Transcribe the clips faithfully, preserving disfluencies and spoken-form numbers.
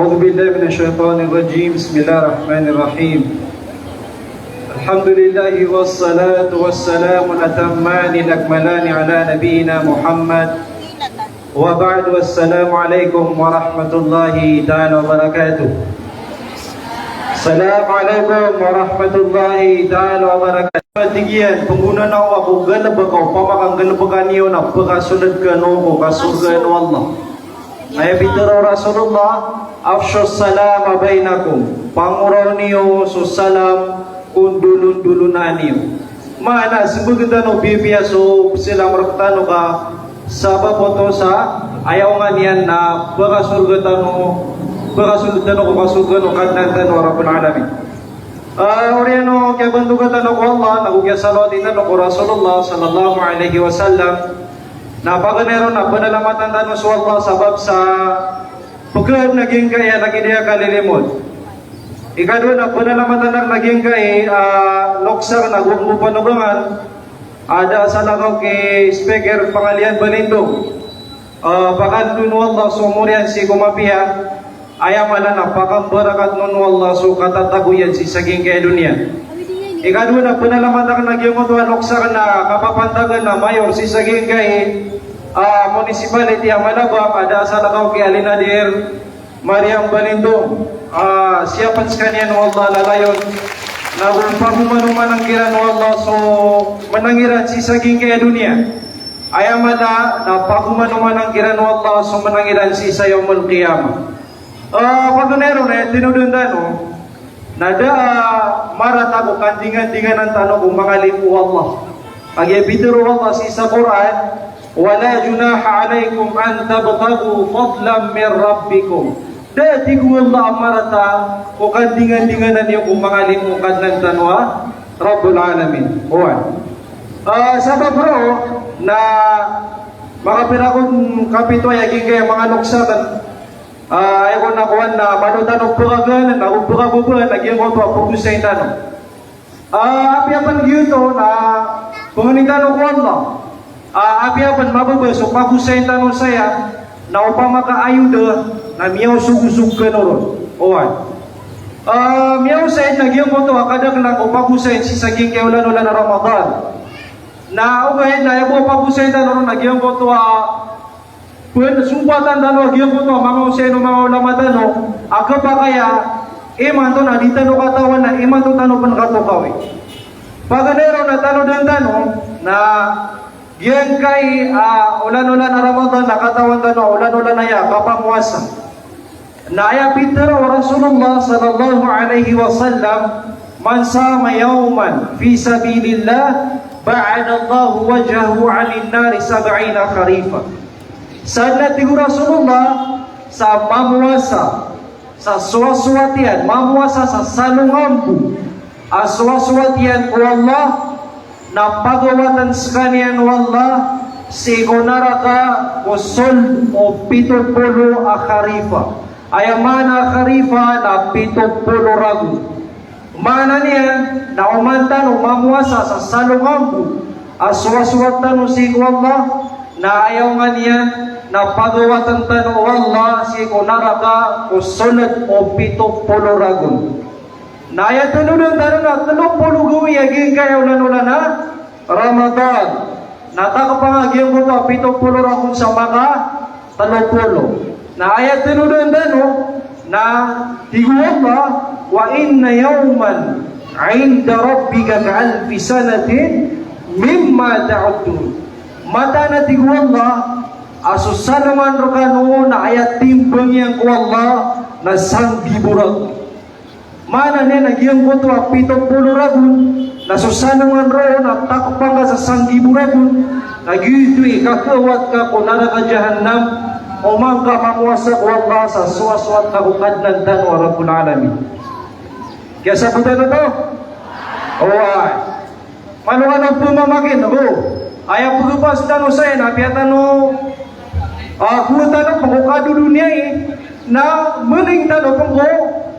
أعوذ بالله من الشيطان الرجيم. بسم الله الرحمن الرحيم. الحمد لله والصلاة والسلام الأتمان الأكملان على نبينا محمد وبعد. السلام عليكم ورحمة الله تعالى وبركاته. السلام عليكم ورحمة الله تعالى وبركاته. Tig iyan, panggonanao ako galebek, opama ka nggalebek iyo na pekasold kano ko kasorgaan o Allah. Aya pitharo o Rasulullah, "Afshus salama bainakum." Pangoraw niyo so salam ko ndolondolonaan iyo. Maana, sembag tano piyapiya so pesalam rektano ka sabap oto sa aya onga niyan na pekasorga tano, pekasold tano ko kasorgaan o Kadnan tano a Rabbul Alamin. Ah, oriyan o kiyabantoga tano ko Allah, nago kiyasalawati tano ko Rasulullah sallallahu alaihi wasallam, na paganay ron na panalamatan tano so Allah sabap sa pekhaadn a giyangkai a lagid iyan a kalilimod. Ikadowa na panalamatan akn a giyangkai a lokes akn a gowani ko panogangan, a da a salakaw ki Speaker Pangalian Balindong. Ah, pakandon o Allah so omor iyan sii ko mapiya, aya maana na pakambarakatn on o Allah so katatago iyan sii sa giyangkai a doniya. Ikadowa na panalamatan akn a giyangkoto a lokes akn a kapapantagan a mayor sii sa giyangkai a municipality a Malabang, a da a salakaw ki Alina Dear Mariam Balindong, ah, siyapn sekaniyan o Allah a lalayon, nago pagomanomanan kiran o Allah so menang iran sii sa giyangkai a doniya. Aya maana na pagomanomanan kiran o Allah so menang iran sii sa Yawmul Qiyamah. Ah, paganay ron na aya tinodan tano, na da a marata ko kandingandinganan tano ko mangalim o Allah. Kagiya pitharo o Allah sii sa Qur'an, "Wala junaha alaykum an tabtaghu fadlan min rabbikum." Da a tig o Allah a marata ko kandingandinganan iyo ko mangalim o Kadnan tano a Rabbul Alamin. Oway. Ah, sabap roo na makapira kon kapito aya giyangkai a manga lokes akn. Ah, aya kon a kowan na malo tano pekagaan, ago pekababaan a giyangkoto a pagosayn tano. Ah, apiya pn giyoto na pangnin tano ko Allah. Ah, apiya pn mababa so pagosayn tano saya, na opama ka ayoda na miyaosogosog kano ron. Oway. Ah, miyaosay na giyangkoto a kadaklan ko pagosayn sii sa giyangkai a olan-olan a Ramadan. Na ogaid na aya bo a pagosayn tano ron na giyangkoto a pn sompatan tano a giyangkoto a manga osayn o manga ulama tano a kapakay a imanto na di tano katawan na imanto tano pn katokawi. Paganay ron na tanodan tano na giyangkai a olan-olan a Ramadan na katawan tano a olan-olan aya a kapamowasa. Na aya pitharo o Rasulullah sallallahu alaihi wasallam, "Man sama yawman fi sabilillah, ba'adallahu wajhahu 'anin nari sab'ina kharifa." Sadn a tig o Rasulullah, sa mamowasa sa sowasowat iyan, mamowasa sa salongambo a sowasowat iyan ko Allah, na pagawatan sekaniyan o Allah sii ko naraka ko sold o pito polo a kharifa. Aya maana a kharifa na pito polo ragon. Maana niyan na oman tano mamowasa sa salongambo a sowasowat tano sii ko Allah, na aya onga niyan na pagawatan tano o Allah sii ko naraka ko sold o pito polo ragon. Na aya tanodan tano na telo polo gawii a giyangkai a olan-olan a Ramadan. Na takpang a giyangkoto a pito polo ragon sa maka telo polo. Na aya tanodan tano na tig o Allah, "Wa inna yawman 'inda rabbika ka alfi sanatin mimma ta'uddun." Mataan a tig o Allah a so salongan rekano na aya timbang iyan ko Allah na sanggibo ragon. Maana niyan na giyangkoto a pito polo ragon na so salongan roo na takpang ka sa sanggibo ragon, na giyoto i kakawat ka ko naraka jahannam, oman ka mamowasa ko Allah sa sowasowat ka ko Kadnan tano a Rabbul Alamin. Kiyasabotan oto? Oway. Malo kano pemamakin, ago aya pegepas tano saya na apiya tano, ah, kowa tano pn ko kadodoniyai, na meling tano pn ko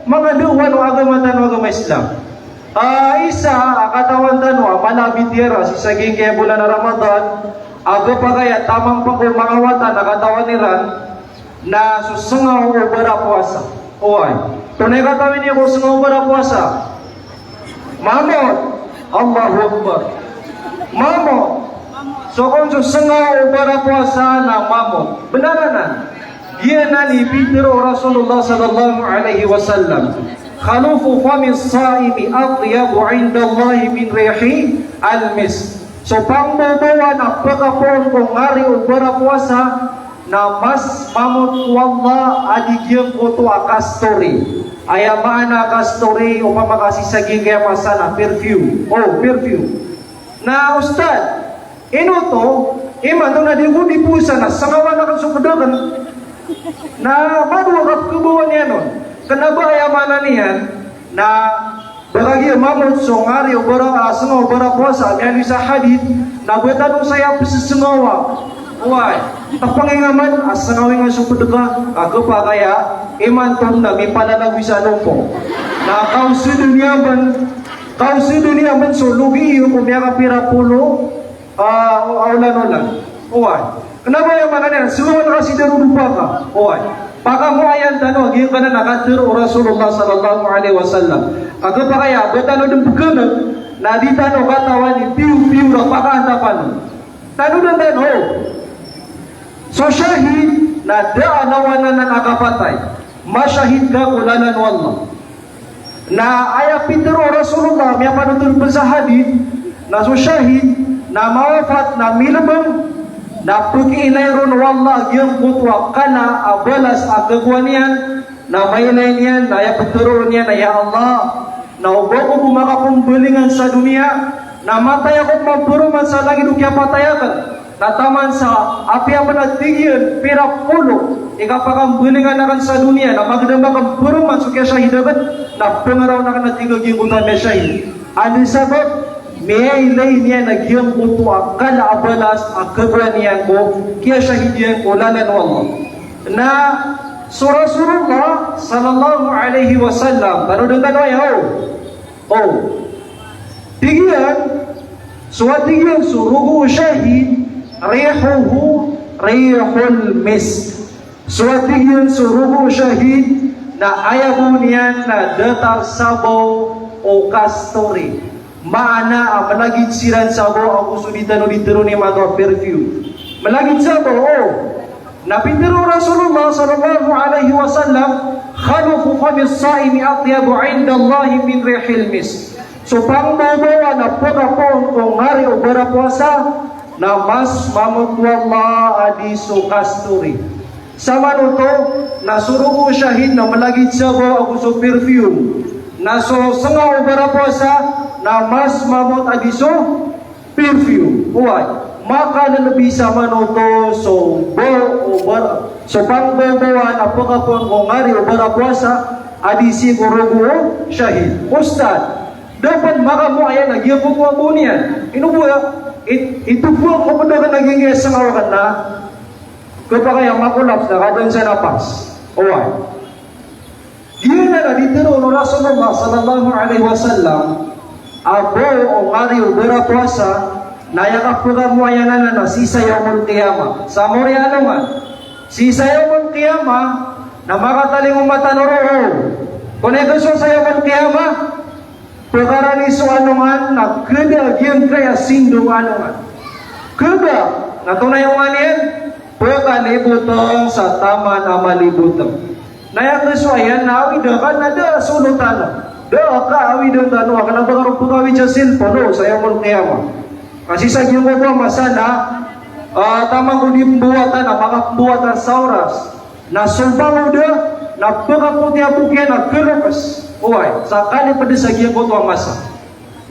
manga dawa o agama tano a agama Islam. Ah, isa a katawan tano a mala a bitiyara sii sa giyangkai a bolan a Ramadan, a gapakay a taman pn ko manga wata na katawan iran na so sengaw o barapowasa. Oway. Tonaa i katawi niyo ko sngaw o barapowasa? Mamot. Allahu Akbar. Mamot. So kon so sngaw o barapowasa na mamot. Bnar anan. Giyanan i pitharo o Rasulullah sallallahu alaihi wasallam, "Khalufu fami saimi atyabu indallahi min rihi al-misk." So pangbobowan a pkapoon ko ngari o barapowasa na mas mamot ko Allah a di giyangkoto a kasturi. Aya maana a kasturi, opama ka sii sa giyangkaya masa na perfume. O, perfume. Na ustad, ino oto, imanto na di ko di powasa na sngawan akn so pd akn. Na madowa ka pkhabawan iyan on. Kna ba aya maana niyan na ba kagiya mamot so ngari o bara, a, sngaw o barapowasa, miyaaloy sa hadith, na ba tano saya pzsngawa. Oway, tpngi nga man a sngawi nga so pd ka, a, khapakay a imanto na mipalalagoy sa lompong. Na kaosdn iyan pn, kaosdn iyan pn so logi iyo ko miyakapira polo, a, o, a olan-olan. Oway. Kna ba aya maana niyan, sii ka na kasi da ron o paka. Oway. Pakamoayan tano a giyangkanan a katharo o Rasulullah sallallahu alaihi wasallam. Khapakay a ba tano dn pkhan'g, na di tano katawan i piyo-piyo a pakaantapan. Tano dn tano. So shahid na da a lawan anan a kapatay. Mashahid ka ko lalan o Allah. Na aya pitharo o Rasulullah, miyapanothol pn sa hadith, na so shahid na mawafat na milbng, na pkiilay ron o Allah giyangkoto a kala a balas a khakowa niyan, na mailay niyan, na aya ptharoon iyan na, "Ya Allah, na o ba ako bo makapmbalingan sa doniya, na matay ako pman paroman sa lagid o kiyapatay akn." Na taman sa apiya pn a tig iyan pira polo i kapakambalingan akn sa doniya, na magdam akn paroman so kiyashahid akn, na pngaraw akn a tig a giyangkoto a miyashahid. Anda sabap, miyailay niyan a giyangkoto a kala a balas a khakowa niyan ko kiyashahid iyan ko lalan o Allah. Na so Rasulullah sallallahu alaihi wasallam, tano dn tano aya, o. O. Tig iyan, so a tig iyan so rogo o shahid, rihuhu rihul misk. So a tig iyan so rogo o shahid, na aya bo niyan na datar sabaw o kasturi. Maana a mlagid siran sabaw ago so di tano di tharoon i maana a perfume. Mlagid sabaw, o. Na pitharo o Rasulullah sallallahu alaihi wasallam, "Khalufu fami saimi atyabu indallahi min rihil misk." So pangbobowan a pkapoon ko ngari o barapowasa na mas mamot ko Allah a di so kasturi. Samanoto na so rogo o shahid na mlagid sabaw ago so perfume. Na so sngaw o barapowasa na mas mamot a di so perfume. Oway, makalbi samanoto so bo o bar-, so pangbobowan a pkapoon ko ngari o barapowasa a di sii ko rogo o shahid. Ustad, da pn makamoayan a giyangkoto a bo niyan. Ino bo aya, it-, ito bo a ko pd akn a giyangkaya sngaw akn na khapakay a makolaps na kadoon sa napas. Oway. Giyanan a di tharoon o Rasulullah sallallahu alaihi wasallam a bo o ngari o barapowasa na aya kapkamoayan anan na sii sa yawmul qiyamah. Sa mori a alongan. Sii sa yawmul qiyamah na makatalingoma tano roo. Kon aya kasowa sa yawmul qiyamah, pkarani so alongan na khada a giyangkaya sindong a alongan. Khada, na tonaa i onga niyan, pkalibotng sa taman a malibotng. Na aya kasowa iyan na awida ka na da a solo tano. Da a kaawida tano, a kna ba ka ron pkawid sa cellphone, o, sa yawmul qiyamah. Ka sii sa giyangkoto a masa na, a, taman ko di pmbowatan, a makapmbowatan sa oras. Na so bangoda, na pkapoti a bok iyan a kharoks. Oway, sa kalipd sa giyangkoto a masa.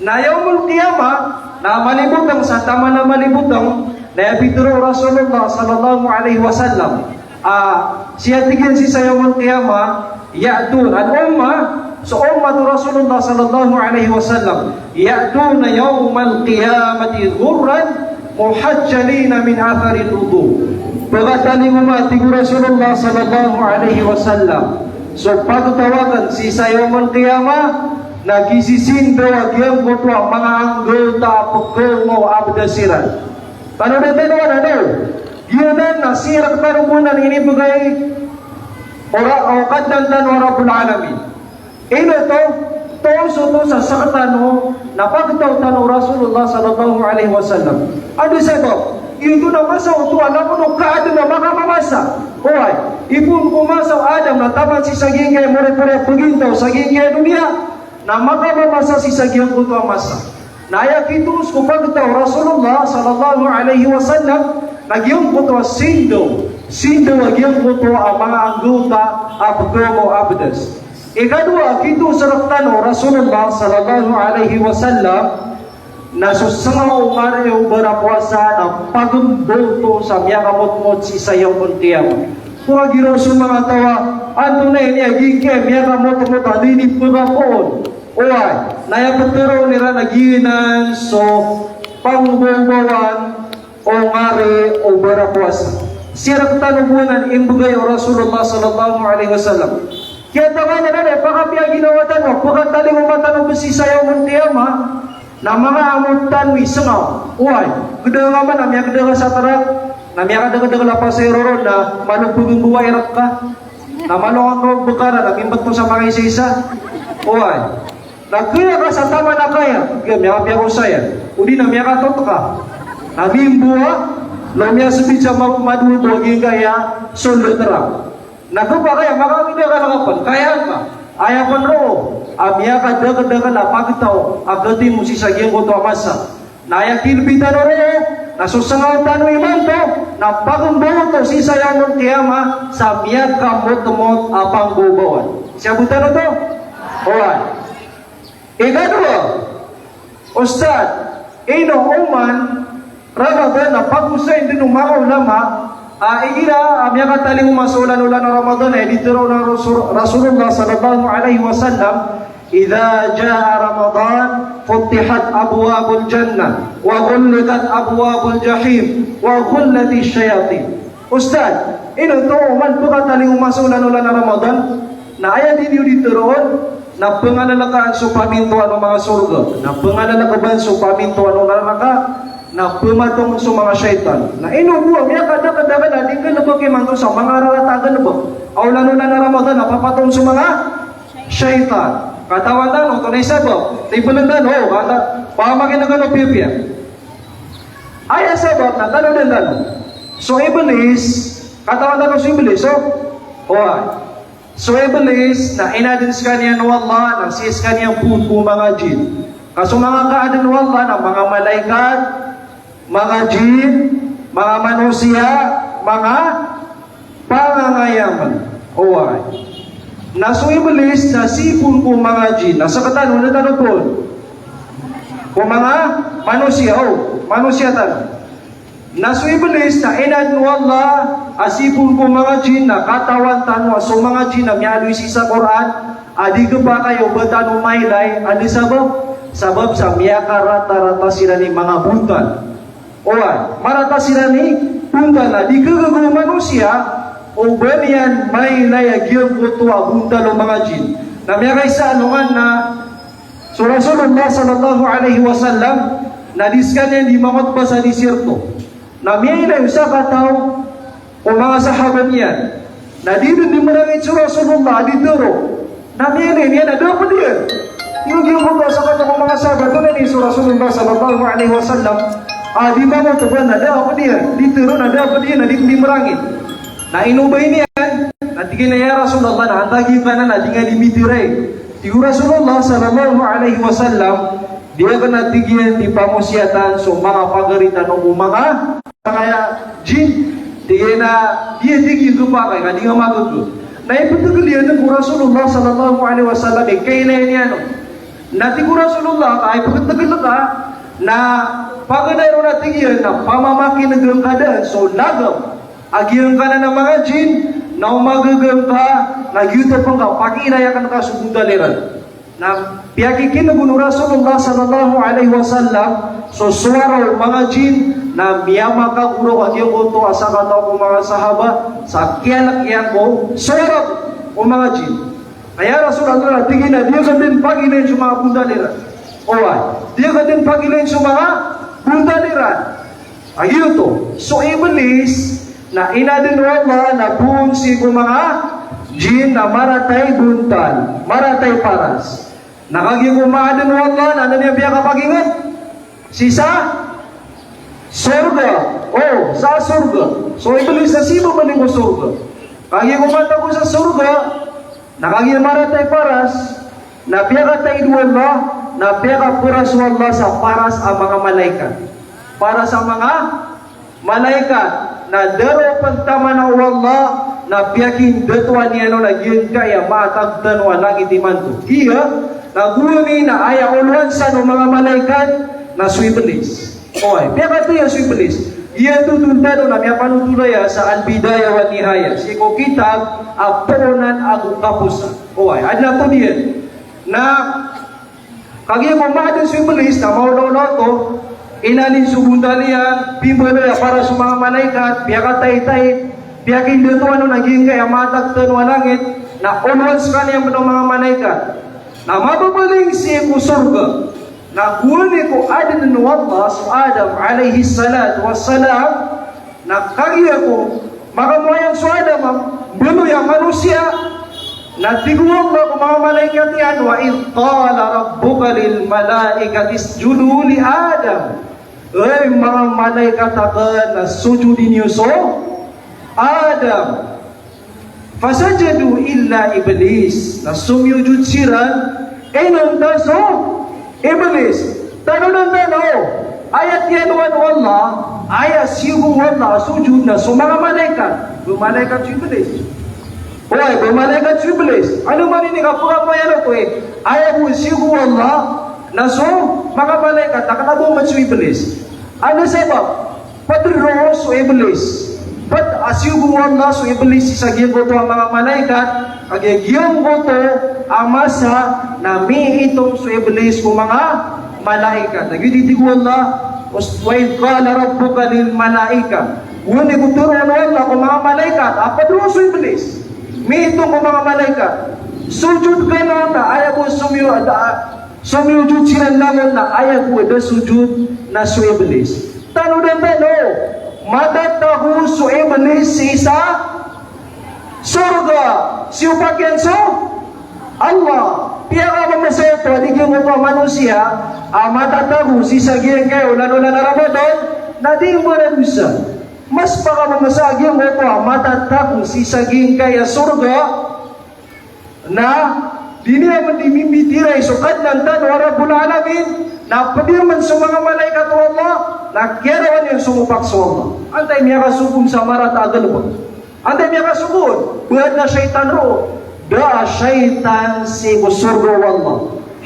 Na yawmul qiyamah, na malibotng sa taman a malibotng, na aya pitharo o Rasulullah sallallahu alaihi wasallam. A, sii a tig iyan sii sa yawmul qiyamah, ya'tun al-ummah, so ummat o Rasulullah sallallahu alaihi wasallam, ya'tuna yawmal qiyamati ghurran muhajjalina min atharir wudu. Pkatalingoma, tig o Rasulullah sallallahu alaihi wasallam, so pagtawagan sii sa yawmal qiyamah, na kisisindaw a giyangkoto a manga anggota a pkhaoma o abd siran. Tano dn tano anan, o. Giyanan na sii rktano bo anan inibgay Ora o Kadnan tano a Rabbul Alamin. Ino oto? Oto so oto sa sktano na pagtaw tano o Rasulullah sallallahu alaihi wasallam. Anda sabap? Ino oto na masa oto a langon o kaadn a makamamasa. Oway, ipoon ko masa o Adam na taman sii sa giyangkaya moripori a pagintaw sa giyangkaya doniya, na makamamasa sii sa giyangkoto a masa. Na aya kitoos ko pagtaw o Rasulullah sallallahu alaihi wasallam na giyangkoto a sindaw, sindaw a giyangkoto a manga anggawta a pkhaoma o abdas. Ikadowa a kitoos rktano o Rasulullah sallallahu alaihi wasallam na so sngaw o ngari o barapowasa na pagmbaw oto sa miyakamotmot sii sa Yawmul Qiyamah. Oway, giraw so manga taw a antonaa ini a giyangkaya miyakamotmot a di niyan pkhapoon. Oway, na aya ptharoon iran na giyanan so pangmbawbawan o ngari o barapowasa. Sii rktano bo anan imbgay o Rasulullah sallallahu alaihi wasallam. Kiyatangani anan a pakapiya ginawa tano, pkatalingoma tano bo sii sa Yawmul Qiyamah, na manga amot tano i sngaw. Oway, gdng a man a miyagdng ka sa trak, na miyakadakdakl a pasahero ron na malo pgmbawai rka. Na malo ngka bkara na mimbto sa manga isaisa. Oway. Na kaya ka sa taman a kaya, kaya miyakapiya ko saya. Odi na miyakatot ka. Na mimbawa, na miyasbit sa ma-, madowa bo a giyangkaya sold a trak. Na khapakay a makawida ka na kapan, kaya ka. Aya pn roo a miyakadakdakl a pagtaw a katimo sii sa giyangkoto a masa. Na aya kinbtad tano roo na so sngaw tano imanto na pagmbaw oto sii sa Yawmul Qiyamah sa miyakamotmot a pangmbawbawan. Siyabot tano oto? Oway. Ikadowa, Ustadh, ino oman Ramadan na pagosay dn o manga ulama a igira a miyakatalingoma so olan-olan a Ramadan a aya ditharo o Rasul-, Rasulullah sallallahu alaihi wasallam, "Idha jaa Ramadan, futihat abwabul jannah, wa ghulliqat abwabul jahim, wa ghulliqatish shayatin." Ustadh, ino oto oman pkatalingoma so olan-olan a Ramadan na aya dii niyo ditharo on na pngalalkaan so pamintoan o manga sorga, na pngalalakban so pamintoan o naraka, na pmatong so manga shaytan. Na ino bo a miyakadakdakl a di nggalbk imanto sa manga rarata a galbk a olan-olan a Ramadan a papatong so manga shaytan. Katawan tano, antonaa i sabap? Tibln tano, o, kata, pamakin'g tano piyapiya. Aya sabap na tano dn tano. So Iblis, katawan tano so Iblis, o? Oway. So Iblis na inadn skaniyan o Allah na sii skaniyan poon ko manga jinn. Ka so manga kaadn o Allah na manga malaikat, manga jinn, manga manosiya, manga pangangayamn. Oway. Na so Iblis na sii poon ko manga jinn. Na sktano na tano poon ko manga manosiya, o, manosiya tano. Na so Iblis na inadn o Allah a sii poon ko manga jinn, na katawan tano a so manga jinn na miyaaloy sii sa Qur'an a di khapakay o ba tano mailay a di sabap, sabap sa miyakaratarata siran i manga bontal. Oway, marata siran i bontal a di khagaga o manosiya o ba niyan mailay a giyangkoto a bontal o manga jinn. Na miyakaisa alongan na so Rasulullah sallallahu alaihi wasallam na di skaniyan di mangotba sa disirto. Na miyailay o sakataw o manga sahaba niyan. Na di dn di marangit so Rasulullah a ditharo. Na miyailay niyan a da a pd iyan. Ino giyangkoto a sakataw o manga sahaba, antonaa ini so Rasulullah sallallahu alaihi wasallam a di mangotba na da a pd iyan. Ditharo na da a pd iyan, na di dn di marangit. Na inobay niyan, na tig iyan a, "Ya Rasulullah, na antag iyan ka na, na di nga di mitiray." Tig o Rasulullah sallallahu alaihi wasallam, "Di akn," a tig iyan, "di pamosiyatan so manga pagari tano o manga, manga jinn." Tig iyan a, "Di," tig iyan, "khapakay ka di nga magaga." Na iptgl iyan ko Rasulullah sallallahu alaihi wasallam i kailay niyan on. Na tig o Rasulullah, ka iptgl ka, na paganay ron, a tig iyan, na pamamakin'gn ka dn so lagam a giyangkanan a manga jinn, na o magaga ngka, na giyoto pn ka pakiilay akn ka so bontal iran. Na piyakikin'g on o Rasulullah sallallahu alaihi wasallam so sowara o manga jinn, na miyamakagoraok a giyangkoto a sakataw ko manga sahaba sa kiyalk iyan ko sowara o manga jinn. Aya Rasulullah, tig iyan a di akn dn pakiilayn so manga bontal iran. Oway, di akn dn pakiilayn so manga bontal iran. A giyoto, so Iblis na inadn o Allah na poon sii ko manga Jinn na marata i bontal, marata i paras. Na kagiya ko maaden o Allah na aden iyan piyakapaginget sii sa sorga. O, sa sorga. So Iblis na sii bo maning ko sorga. Kagiya ko matago sa sorga, na kagiya marata i paras, na piyakataid o Allah, na piyakaparas o Allah sa paras a manga malaikat. Paras a manga malaikat, na da roo pn taman o Allah na piyakindatoan iyan on a giyangkaya matag tano a langit imanto. Giya na gowani na aya olowan san o manga malaikat na so Iblis. Oway, piyakataya so Iblis. Giyoto dn tano na miyapanotol aya sa Al-Bidayah wa Nihayah, sii ko kitab a Poonan ago Kaposan. Oway, adn a tod iyan. Na kagiya ko maaden so Iblis na maolaola oto, inalin so bontal iyan, pimbaloy a paras o manga malaikat, piyakataitaid, piyakindatoan on a giyangkaya matag tano a langit, na olowan skaniyan pn o manga malaikat. Na mababaling sii ko sorga. Na gowani ko aden o Allah so Adam alayhis salatu wassalam, na kagiya ko makamoayan so Adam a mbaloy a manosiya, na tig o Allah ko manga malaikat iyan, "Wa idh qala rabbuka lil malaikati isjudu li Adam." Hay manga malaikat akn, na sojodi niyo so Adam. Fasajadu illa Iblis. Na somiyojod siran inonta so Iblis. Tanodan tano, aya tiyanowan o Allah, aya siyogo o Allah a sojod na so manga malaikat. Ba malaikat so Iblis? Oway, ba malaikat so Iblis? Ano man ini kapakamoayan oto, eh? Aya bo siyogo o Allah na so manga malaikat, na kna ba oman so Iblis. Ano sabap? Pd roo so Iblis. Pd a siyogo o Allah so Iblis sii sa giyangkoto a manga malaikat, kagiya giyangkoto a masa na miitom so Iblis ko manga malaikat. Na giyoto i tig o Allah, "Wa idh qala rabbuka lil malaikah." Gowani ko tharoon o Allah ko manga malaikat a pd roo so Iblis. Miitom ko manga malaikat. Sojod kano, na aya bo somiyo-, da-, somiyojod siran langon na aya bo a da sojod na so Iblis. Tanodan tano, matatago so Iblis sii sa sorga. Siyopak iyan so Allah. Piyakapamasa oto a di giyangkoto a manosiya a matatago sii sa giyangkaya olan-olan a Ramadan na di mbaradosa. Mas pakapamasa a giyangkoto a matatago sii sa giyangkaya sorga na di niyan mandi mimbitiyarai so Kadnan tano a Rabbul Alamin, na pd iyan man so manga malaikat o Allah, na kiyarawan iyan so mopak so Allah. Antaa i miyakasogo on sa marata a galbk? Antaa i miyakasogo on? Ba adn a shaytan roo? Da a shaytan sii ko sorga o Allah.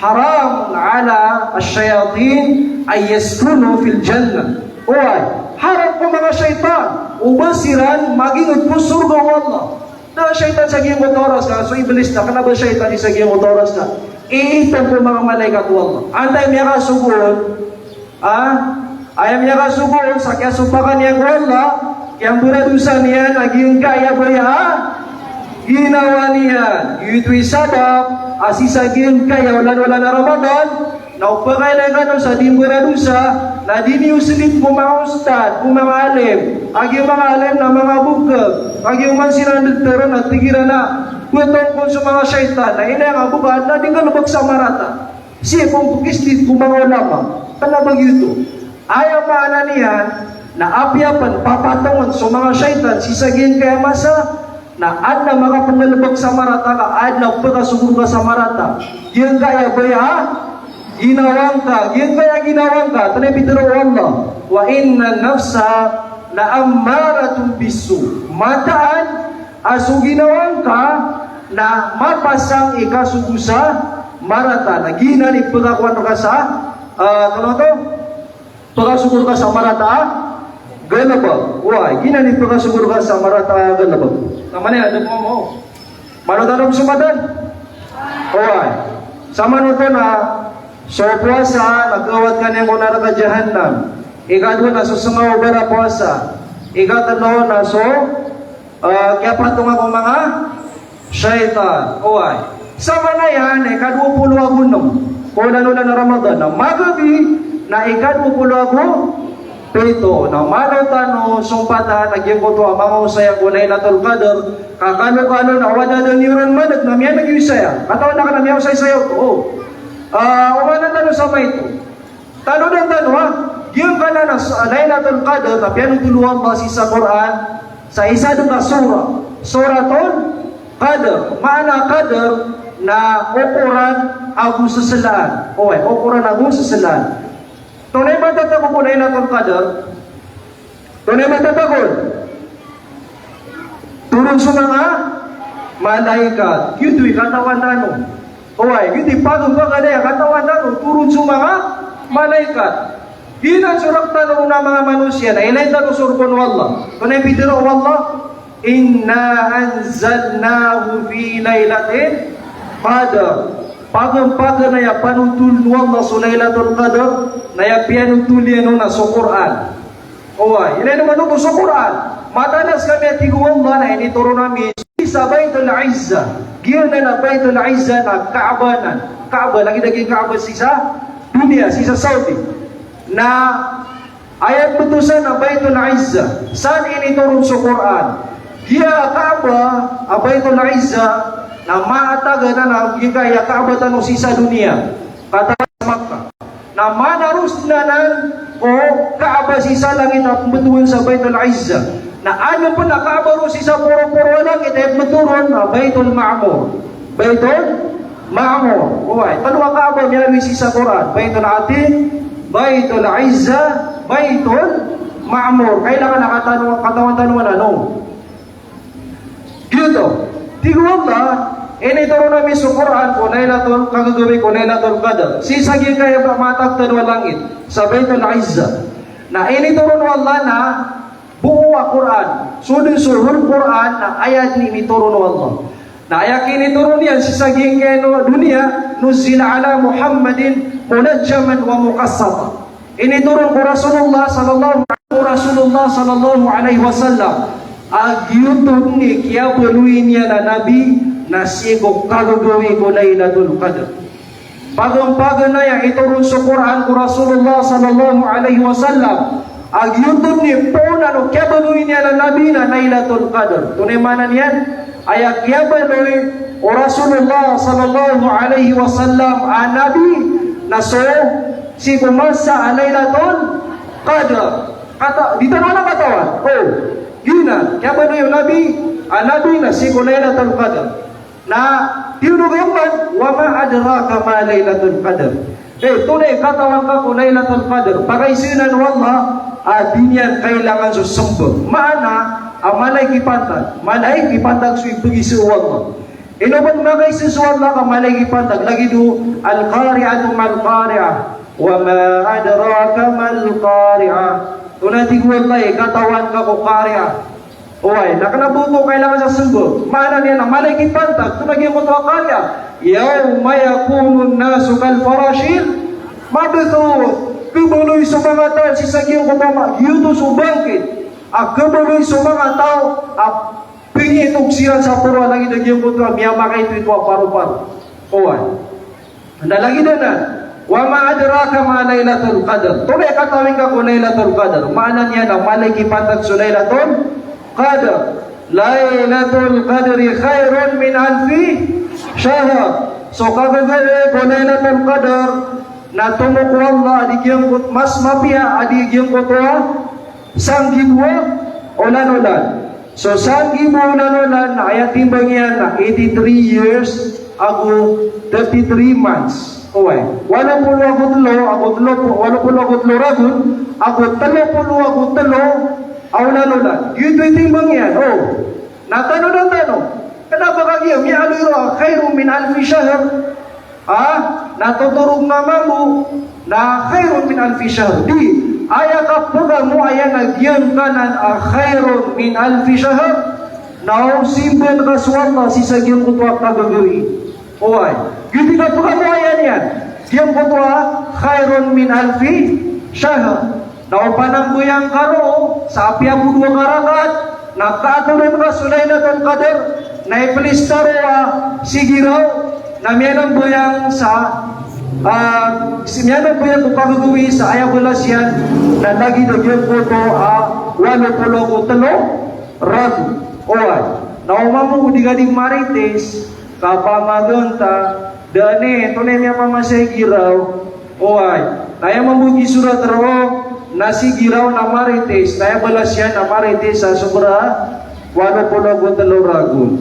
Haramun ala ash-shayatin an yaskunu fil jannah. Oway, haram ko manga shaytan o ba siran magingd ko sorga o Allah. Da a shaytan sa giyangkoto a oras ka, so Iblis na kna ba shaytan sa giyangkoto a oras ka iitom ko manga malaikat o Allah. Antaa i miyakasogo on? Ha? Aya miyakasogo on sa kiyasopakan iyan ko Allah, kiyambaradosa niyan a giyangkaya baya a ginawa niyan. Giyoto i sabap a sii sa giyangkaya olan-olan a Ramadan, na o pakailay kano sa di mbaradosa, na di niyo sldit ko manga ustad, ko manga alim, a giya manga alim na manga bokag, a giya oman siran doktor na tig iran a btong kon so manga shaytan, na inaya nga bokag na di nggalbk sa marata. Sii pn pkisdit ko manga ulama. Kna ba giyoto? Aya maana niyan na apiya pn papatongon so manga shaytan sii sa giyangkaya masa, na adn a makapnggalbk sa marata ka, adn a pkasogo rka sa marata. Giyangkaya baya a ginawa ngka, giyangkaya ginawa ngka, aya pitharo o Allah, "Wa innan nafsa la ammaratun bis-su'." Mataan a so ginawa ngka na mapasang i kasogo sa marata. Na giyanan i pkakowa rka sa, ah, ano oto? Pkasogo rka sa marata a galbk. Oway, giyanan i pkasogo rka sa marata a galbk. Na maana niyan, da pman mo. Mano tano pzomatan? Oway. Samanoto na so powasa na kawat ka niyan ko naraka jahannam. Ikadowa na so sngaw o barapowasa. Ikatlo na so, ah, kiyapatonga ko manga shaytan. Oway. Samanoto na ikadowa polo ago nm ko olan-olan a Ramadan. Na magabi na ikadowa polo ago Pito, na maana tano sompatan a giyangkoto a manga osayan ko Lailatul Qadr, ka kano-kano na o da dn iran maneg na miyaneg iyo saya. Katawan ka na miyaosay saya oto. O. Ah, oman tano sa maito. Tanodan tano, ha? Giyangkanan a s-, Lailatul Qadr, na piyanothol o Allah sii sa Qur'an, sa isa dn a surah. Suratul Qadr. Maana Qadr na okoran ago seselaan. Oway, okoran ago seselaan. Tonaa i matatago ko Lailatul Qadr? Tonaa i matatago on? Toron so manga malaikat. Giyoto i katawan tano. Oway, giyoto i pagombaga na aya katawan tano. Toron so manga malaikat. Giyanan so rk tano a manga manosiya na ilay tano so rk o Allah. Tonaa i pitharo o Allah? Inna anzalnahu fi lailatil qadr. Pagombaga na aya panothol o Allah so Lailatul Qadr, na aya piyanothol iyan on na so Qur'an. Oway, ilay niyo man oto so Qur'an. Matanas kami a tig o Allah na initoron ami sa Baitul Izzah. Giyanan a Baitul Izzah na Kaaba nan. Kaaba, lagid a giya Kaaba sii sa doniya, sii sa Saudi. Na aya btowan san a Baitul Izzah. San initoron so Qur'an. Giya Kaaba a Baitul Izzah, na matag anan a giyangkaya Kaaba tano sii sa doniya. Katawan sa Makkah. Na manaros anan o Kaaba sii sa langit a pmbtowan sa Baitul Izzah. Na adn pn a Kaaba roo sii sa poroporo a langit a pmbtowan a Baitul Ma'mur. Baitul Ma'mur. Oway, tlo a Kaaba miyaaloy sii sa Qur'an. Baitul Atiq, Baitul Izzah, Baitul Ma'mur. Kailangan a katano-, katawan tano anan, no? Giyoto. Tig o Allah, initoron ami so Qur'an ko Lailatul, kagagawii ko Lailatul Qadr. Sii sa giyangkaya matag tano a langit, sa Baitul Izzah. Na initoron o Allah na bo a Qur'an. So dn so whole Qur'an na aya dn initoron o Allah. Na aya kinitoron iyan sii sa giyangkaya doniya, nuzzila ala Muhammadin munajjaman wa muqassata. Initoron ko Rasulullah sallallahu, ko Rasulullah sallallahu alaihi wasallam a giyoto dn i kiyabaloy niyan a Nabi na sii ko kagagawii ko Lailatul Qadr. Pagombaga na aya itoron so Qur'an ko Rasulullah sallallahu alaihi wasallam a giyoto dn i poon o kiyabaloy niyan a Nabi na Lailatul Qadr. Tonaa i maana niyan? Aya kiyabaloy o Rasulullah sallallahu alaihi wasallam a Nabi na so sii ko masa a Lailatul Qadr. Kata, di tano anan katawan. O, giyanan, kiyabaloy o Nabi a Nabi na sii ko Lailatul Qadr. Na tiyono ko iyan man, wa ma adraka ma Lailatul Qadr. Eh, tonaa i katawan ka ko Lailatul Qadr? Pakaisaan o Allah a di niyan kailangan so sembag. Maana a mala i kipantag, mala i kipantag so ibgay sii o Allah. Ino man makaisa so Allah ka mala i kipantag, lagid o Al-Qari'atu mal-Qari'ah, wa ma adraka mal-Qari'ah. Tonaa tig o Allah i katawan ka ko Qari'ah? Oway, na kna ba oto kailangan sa sembag. Maana niyan na mala i kipantag, tonaa giyangkoto a Qari'ah? Yawma yakunun nasu kal farashil mabthuth. Khabaloy so manga taw sii sa giyangkoto a ma-, giyoto so bangkit. A khabaloy so manga taw a pingitog siran sa poro a langit a giyangkoto a miyamakaito-ito a paro-paro. Oway. Na lagid anan, wa ma adraka ma Lailatul Qadr. Tonaa i katawan ka ko Lailatul Qadr? Maana niyan na mala i kipantag so Lailatul Qadr. Lailatul Qadri khairun min alfi shahr. So kagagawii ko Lailatul Qadr na tomo ko Allah a di giyangkoto, mas mapiya a di giyangkoto a sanggibo a olan-olan. So sanggibo a olan-olan na aya timbang iyan na eighty-three years ago thirty-three months. Oway. Walo polo ago tlo, ago tlo, walo polo ago tlo ragon, ago tlo polo ago tlo a olan-olan. Giyoto i timbang iyan. O. Na tanodan tano. Kna ba kagiya miyaaloy roo a khairun min alfi shahr? A, na totorog nga mambo na khairun min alfi shahr. Di, aya kapkhamoayan a giyangkanan a khairun min alfi shahr, na o simban ka so Allah sii sa giyangkoto a kagagawii. Oway. Giyoto i kapkhamoayan iyan. Giyangkoto a khairun min alfi shahr. Na o panambayang ka roo sa apiya bo dowa ka rakaat, na kaatodan ka so Lailatul Qadr, na iplista roo a sigiraw, na miyanambayang sa Ah, si miyanabaya ko kagagawii sa aya balas iyan na lagid a giyangkoto a walo polo ago telo ragon. Oway. Na o mambo ko di ka di marites, ka pamaganta, da ane, tonaa i miyapamasa i giraw. Oway. Na aya mambo kisorat roo, na si giraw na marites, na aya balas iyan na marites a sobra walo polo ago telo ragon.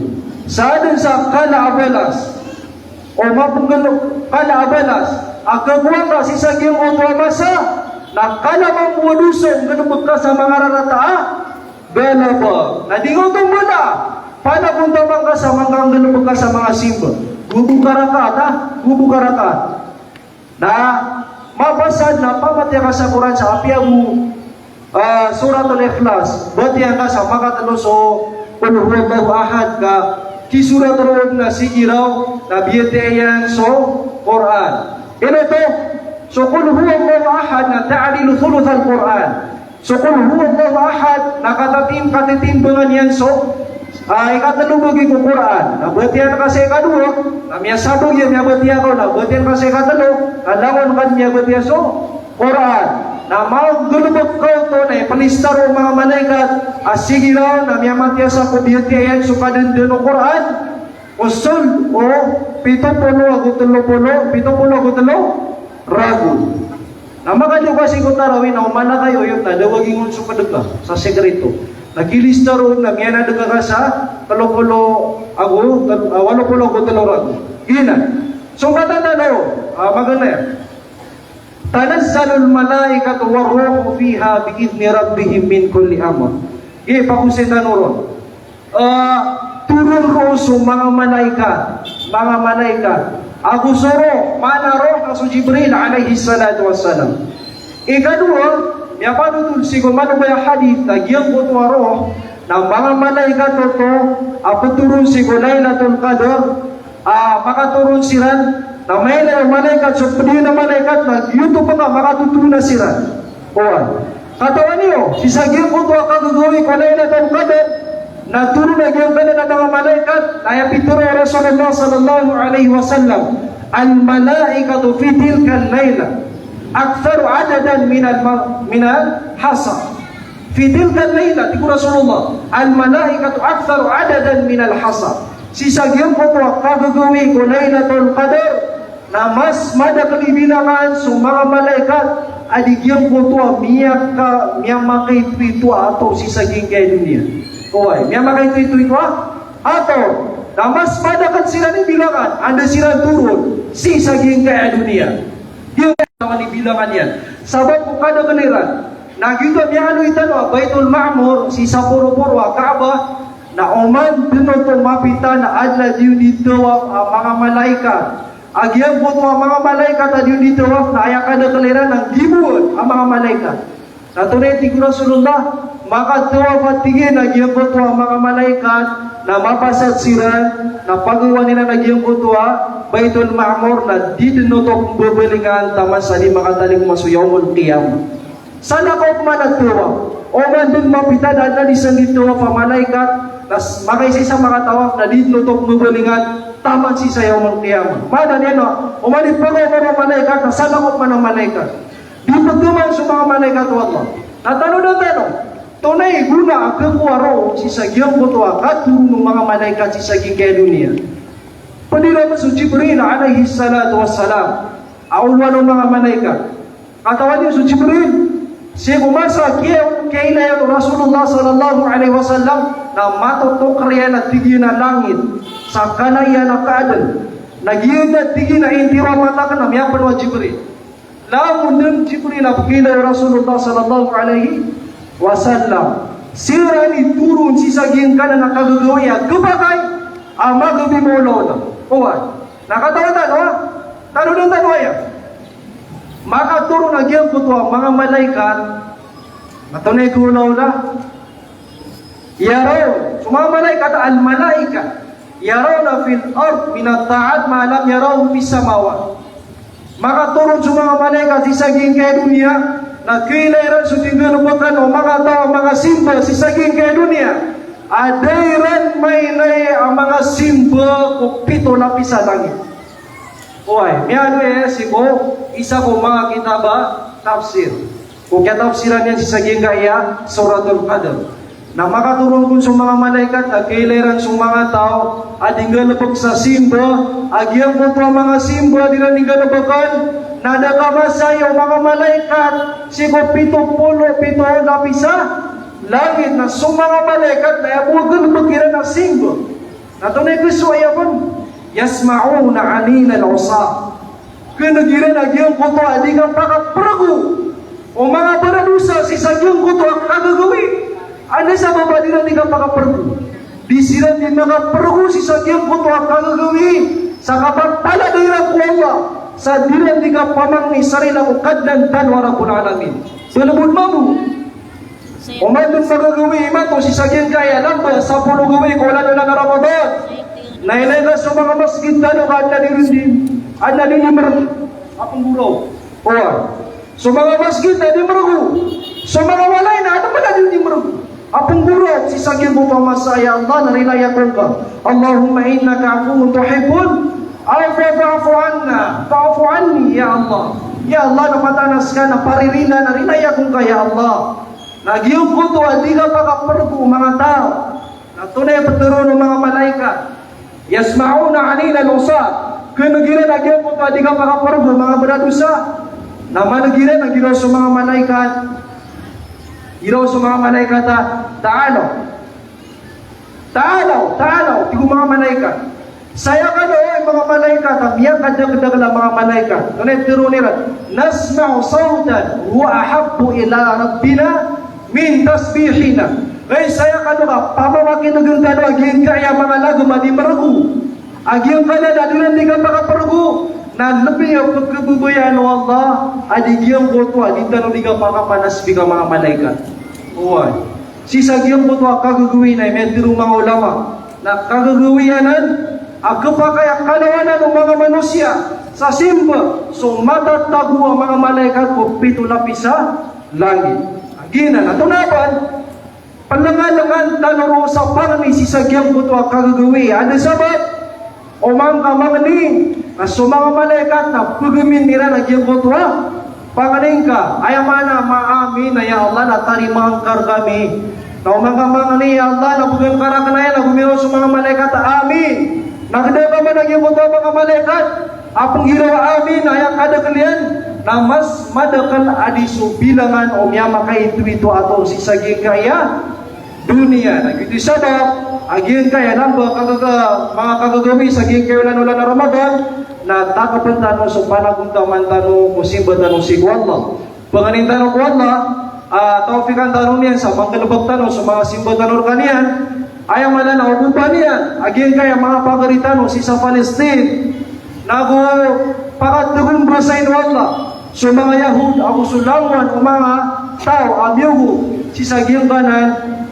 Sa dn sa kala a balas. O mapnggalok, kala a balas a kagowa ka sii sa giyangkoto a masa, na kala mambo a dosa o nggalbk ka sa manga rarata a galbk. Na di ka oto mbala, panagontaman ka sa manga nggalbk ka sa manga simba. Gobo ka rakaat, ha? Gobo ka rakaat. Na mapasad na pamatiya ka sa Qur'an sa apiya bo ah, Suratul Ikhlas, batiya ka sa makatlo so Qul Huwallahu Ahad ka kisorat roo na si giraw na biyatiya iyan so Qur'an. Ino oto, so Qul Huwallahu Ahad na ta'dilu thuluthal Qur'an. So Qul Huwallahu Ahad na katatim-, katitimbangan iyan so, ah, ikatlo bagi ko Qur'an. Na batiya ka sa ikadowa, na miyasabag iyan, miyabatiya ka, na batiya ka sa ikatlo, na langon ka miyabatiya so Qur'an. Na manggalbk ka oto na iplistar o manga malaikat a si giraw na miyamatiya sa ko biyatiya iyan so kadndn o Qur'an. O sold o pito polo ago telo polo, pito polo ago telo ragon. Na makaliyo ka sii ko tarawih na o mala ka oyot na da waging on so pd ka sa sekreto. Na kilistar on na miyanadka ka sa telo polo ago tel-, ah, walo polo ago telo ragon. Giyanan. So, katatan o, ah, magana iyan. Tanazzalul malaikatu war ruhu fiha bi idhni rabbihim min kulli amr. Giya pagosayn tano ron. Ah, toron roo so manga malaikat, manga malaikat. Ago so ruh, maana ruh na so Jibril alayhis salatu wassalam. Ikadowa, miyapanothol sii ko mano ba aya hadith na giyangkoto a ruh na manga malaikat oto a ptoron sii ko Lailatul Qadr, ah, makatoron siran, na mailay o malaikat, so pd iyan a malaikat, na giyoto pn a makatotoon siran. Oway. Katawan iyo, sii sa giyangkoto a kagagawii ko Lailatul Qadr, na toron a giyangkanan a manga malaikat, na aya pitharo o Rasulullah sallallahu alayhi wasallam, "Al-malaikatu fi tilkal layla aktharu adadan minal ma-, minal hasa." Fi tilkal layla, tig o Rasulullah, "Al-malaikatu aktharu adadan minal hasa." Sii sa giyangkoto a kagagawii ko Lailatul Qadr, na mas madakl i bilangan so manga malaikat a di giyangkoto a miyaka-, miyamakaitoito a taw sii sa giyangkaya doniya. Oway, miyamakaitoito a taw. Na mas madakl siran i bilangan, anda siran toron, sii sa giyangkaya doniya. Giyangkaya i bilangan iyan. Sabap ko kadakl iran. Na giyoto a miyaaloy tano a Baitul Ma'mur, sii sa poroporo a Kaaba, na oman dn oto mapita na adn a di on di tawaf a manga malaikat. A giyangkoto a manga malaikat a di on di tawaf na aya kadakl iran na giboon a manga malaikat. Na tonaa i tig o Rasulullah, makatawaf a tig iyan a giyangkoto a manga malaikat, na mapasad siran, na pagawan iran a giyangkoto a Baitul Ma'mur, na di dn oto pmbabalingan taman sa di makatalingoma so Yawmul Qiyamah. Sana ka opama na tawaf. Oman dn mapita na adn a di san di tawaf a malaikat, na s-, makaisaisa makatawaf na di dn oto pmbabalingan taman sii sa Yawmul Qiyamah. Maana niyan na, oman i pagawan o malaikat, na sana ka opama na malaikat. Di pthaman so manga malaikat o Allah. Na tanodan tano, tonaa i gona a kakowa roo sii sa giyangkoto a katoron o manga malaikat sii sa giyangkaya doniya. Pd iran so Jibril alayhis salatu wassalam a olowan o manga malaikat. Katawan iyo so Jibril, sii ko masa a kiya-, kiyailay o Rasulullah sallallahu alayhi wasallam, na matotokr iyan a tig iyan a langit sa kala iyan a kaadn. Na giya tig iyan a intiro a mata akn na miyapno a Jibril. Langon dn Jibril a pkiilay o Rasulullah sallallahu alayhi wasallam. Siran i toron sii sa giyangkanan a kagagawii a kapakay a magabi mawlaona. Oway. Na katawan tano, ha? Tanodan tano aya. Makatoron a giyangkoto a manga malaikat. Matonay ko olaola. Yaraw, so manga malaikat, al-malaika, yarawna fil ard minat ta'at ma lam yarawhu fis samawat. Makatoron so manga malaikat sii sa giyangkaya doniya, na kiyailay iran so di nggalbkan o manga taw a manga simba sii sa giyangkaya doniya a da iran mailay a manga simba ko pito lapis a langit. Oway, miyaaloy sii ko isa ko manga kitab a tafsir. Ko kiyatafsiran iyan sii sa giyangkaya Suratul Qadr. Na makatoron kon so manga malaikat na kailay ran so manga taw a di nggalbk sa simba, a giyangkoto a manga simba a di ran di nggalbkn, na da kamasaya o manga malaikat sii ko pito polo pito lapis a langit, na so manga malaikat na aya bo a galbk iran na simba. Na tonaa i kasowa iyan pn, yasma'una aninal usat. Kneg iran a giyangkoto a di kapakaprgo o manga baradosa sii sa giyangkoto a kagagawii. Anda sabap a di ran di kapakaprgo? Di siran di makaprgo sii sa giyangkoto a kagagawii sa kapapalad iran ko Allah, sa di ran di kapamangni sa rila ko Kadnan tano a Rabbul Alamin. Balbod mambo. Oman dn sa gagawii imanto sii sa giyangkaya lamba sapolo gawii ko olan-olan a Ramadan. Na ilay ka so manga masgit tano ka adn a di ron di, adn a di ron di mrgo a pnggoraok. Oway. So manga masgit na di mrgo. So manga walay na adn pn a di ron di mrgo a pnggoraok. Sii sa giyangkoto a masa, ya Allah, na rilai ako ngka. Allahumma innaka afuwwun tuhibbul afwa fa'fu anna, fa'fu anni, ya Allah. Ya Allah, na mataan a ska na paririla, na rilai ako ngka, ya Allah. Na giyangkoto a di kapakaprgo o manga taw. Na tonaa i ptharoon o manga malaikat? Yasma'una aninal usat. Kneg iran a giyangkoto a di kapakaprgo o manga baradosa. Na maneg iran a giraw so manga malaikat. Giraw so manga malaikat a, ta'alaw. Ta'alaw, ta'alaw, tig o manga malaikat. Saya kano, hay manga malaikat, a miyakadakdakl a manga malaikat. Tonaa i ptharoon iran? Nasma'u sawtan huwa ahabbu ila rabbina min tasbihina. Hay saya kano ka pamakinegn tano a giyangkaya manga lagm a di mrgo, a giyangkanan a di ran di kapakaprgo, na lbi a pkhababayaan o Allah a di giyangkoto a di tano di kapakapanasbih a manga malaikat. Oway. Sii sa giyangkoto a kagagawii na miyatharo o manga ulama na kagagawii anan a khapakay a kalawanan o manga manosiya sa simba so matatago a manga malaikat ko pito lapis a langit. Giyanan, antonaa pn? Pngngalangan tano roo sa pangni sii sa giyangkoto a kagagawii. Anda sabap? Oman ka mangni, na so manga malaikat na pgmin iran a giyangkoto a pangni ngka. Aya maana a ma-amin a, ya Allah, na tarimaan ka rkami. Na oman ka mangni, ya Allah, na bgan ka rakn aya, na gomiraw so manga malaikat a amin. Na kda ka man a giyangkoto a manga malaikat a pnggiraw a amin, aya kadakl iyan na mas madakl a di so bilangan o miyamakaitoito a taw sii sa giyangkaya doniya. Na giyoto i sabap a giyangkaya lamba kagaga, manga kagagawii sa giyangkaya olan-olan a Ramadan, na takpn tano so panagontaman tano ko simba tano sii ko Allah. Pangnin tano ko Allah a tawfiqan tano niyan sa manggalbk tano so manga simba tano rkaniyan. Aya maana na ogopan iyan a giyangkaya manga pagari tano sii sa Palestine. Nago pakatgombasay o Allah so manga Yahud ago so langowan o manga taw a miyogo sii sa giyangkanan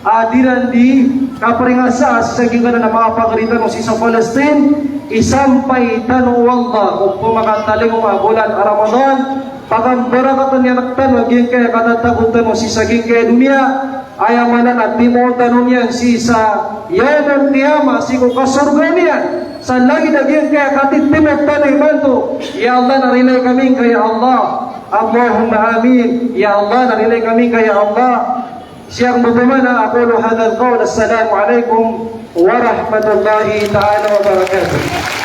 a di ran di kaparingasaa sii sa giyangkanan a manga pagari tano sii sa Palestine. Isampay tano o Allah ko pamakatalingoma a bolan a Ramadan. Pakambarakatn iyan rktano a giyangkaya katatago tano sii sa giyangkaya doniya. Aya maana na timoon tano niyan sii sa yawmal qiyamah, sii ko kasorga niyan, sa lagid a giyangkaya katitimo tano imanto. Ya Allah, na rilai kami ngka, ya Allah. Allahumma amin. Ya Allah, na rilai kami ngka, ya Allah. Siyang botoman a aqulu hadhal qawl. Assalamu alaikum warahmatullahi ta'ala wabarakatuh.